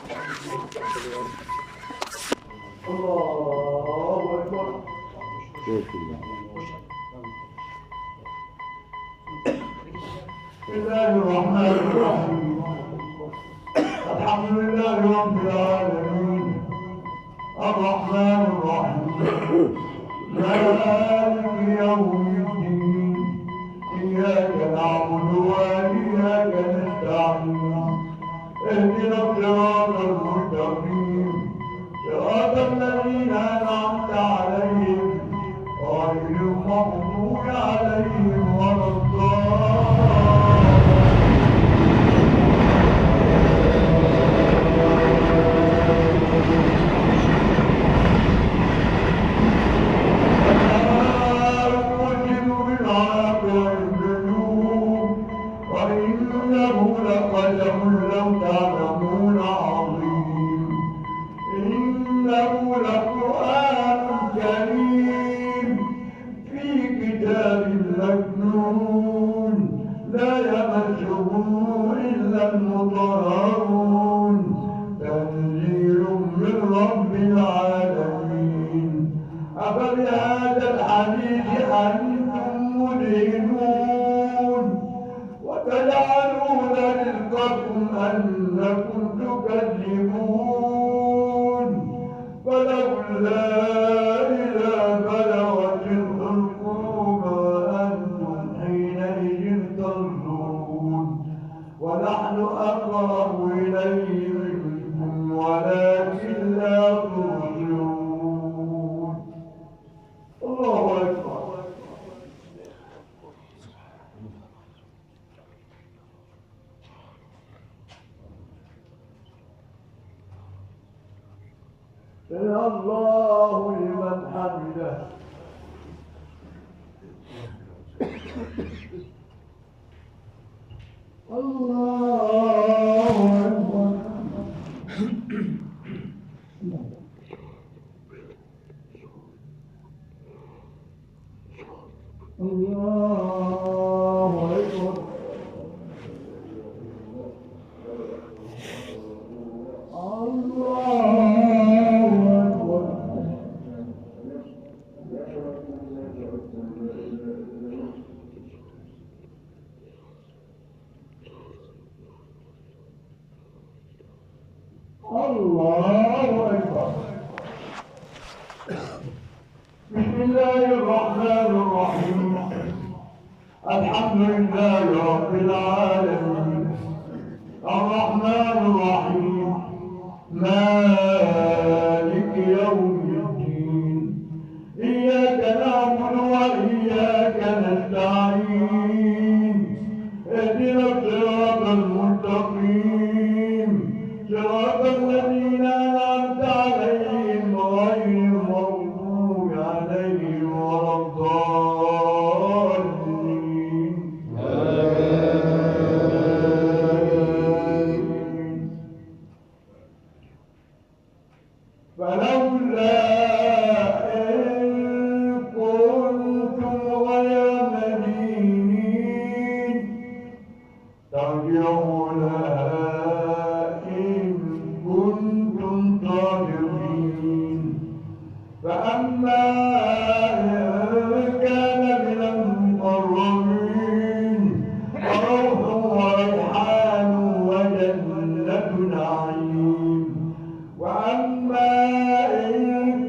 الله أكبر. بسم الله الرحمن الرحيم. الحمد لله رب العالمين. الرحمن الرحيم. مالك يوم الدين. إياك نعبد وإياك نستعين. اهدنا الصراط المستقيم. صراط الذين أنعمت عليهم غير المغضوب عليهم ولا الضالين. أقسم بالعاقل الذنوب وإنه لقسم لو تعلمون عظيم. إنه لقرآن كريم في كتاب مكنون لا يمسه إلا المطهرون. تنزيل من رب العالمين. أفبهذا الحديث أنتم مدهنون وتجعلون رزقكم أنكم تكذبون. فلولا إذا بلغت الحلقوم وأنتم حينئذ تنظرون. ونحن أقرب إليه منكم ولكن لا تبصرون. الله أكبر. سمع الله لمن حمده. الله أكبر. الله أكبر. الله أكبر. الله أكبر. بسم الله الرحمن الرحيم. الحمد لله رب العالمين. الرحمن الرحيم. مالك يوم الدين. إياك نعبد وإياك نستعين. اهدنا الصراط المستقيم. صراط الذين أنعمت عليهم غير المغضوب عليهم ولا الضالين. فلولا إن كنتم غير مدينين ترجعونها إن كنتم صادقين. فأما إن كان من المقربين فروح وريحان وجنة نعيم. وأما إن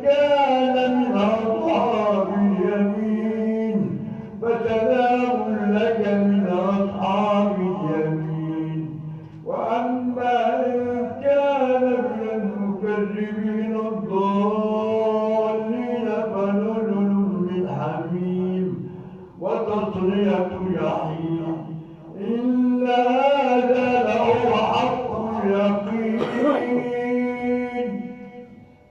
كان من أصحاب اليمين فسلام لك من أصحاب اليمين. وأما إن كان من المكذبين الضالين فنزل من حميم وتصلية جحيم. إن هذا لهو حق اليقين.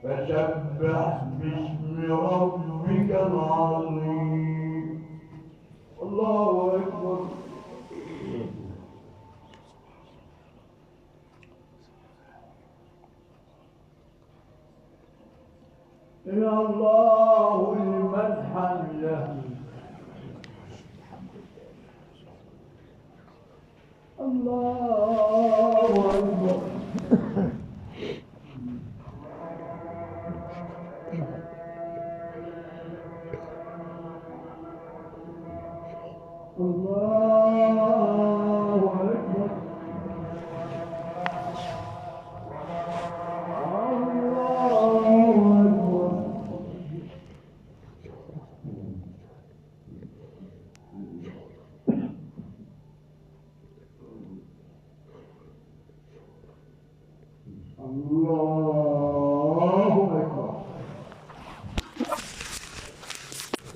فسبح باسم ربك العظيم. الله أكبر. سمع الله لمن حمده. الله أكبر. الله أكبر. الله أكبر. الله.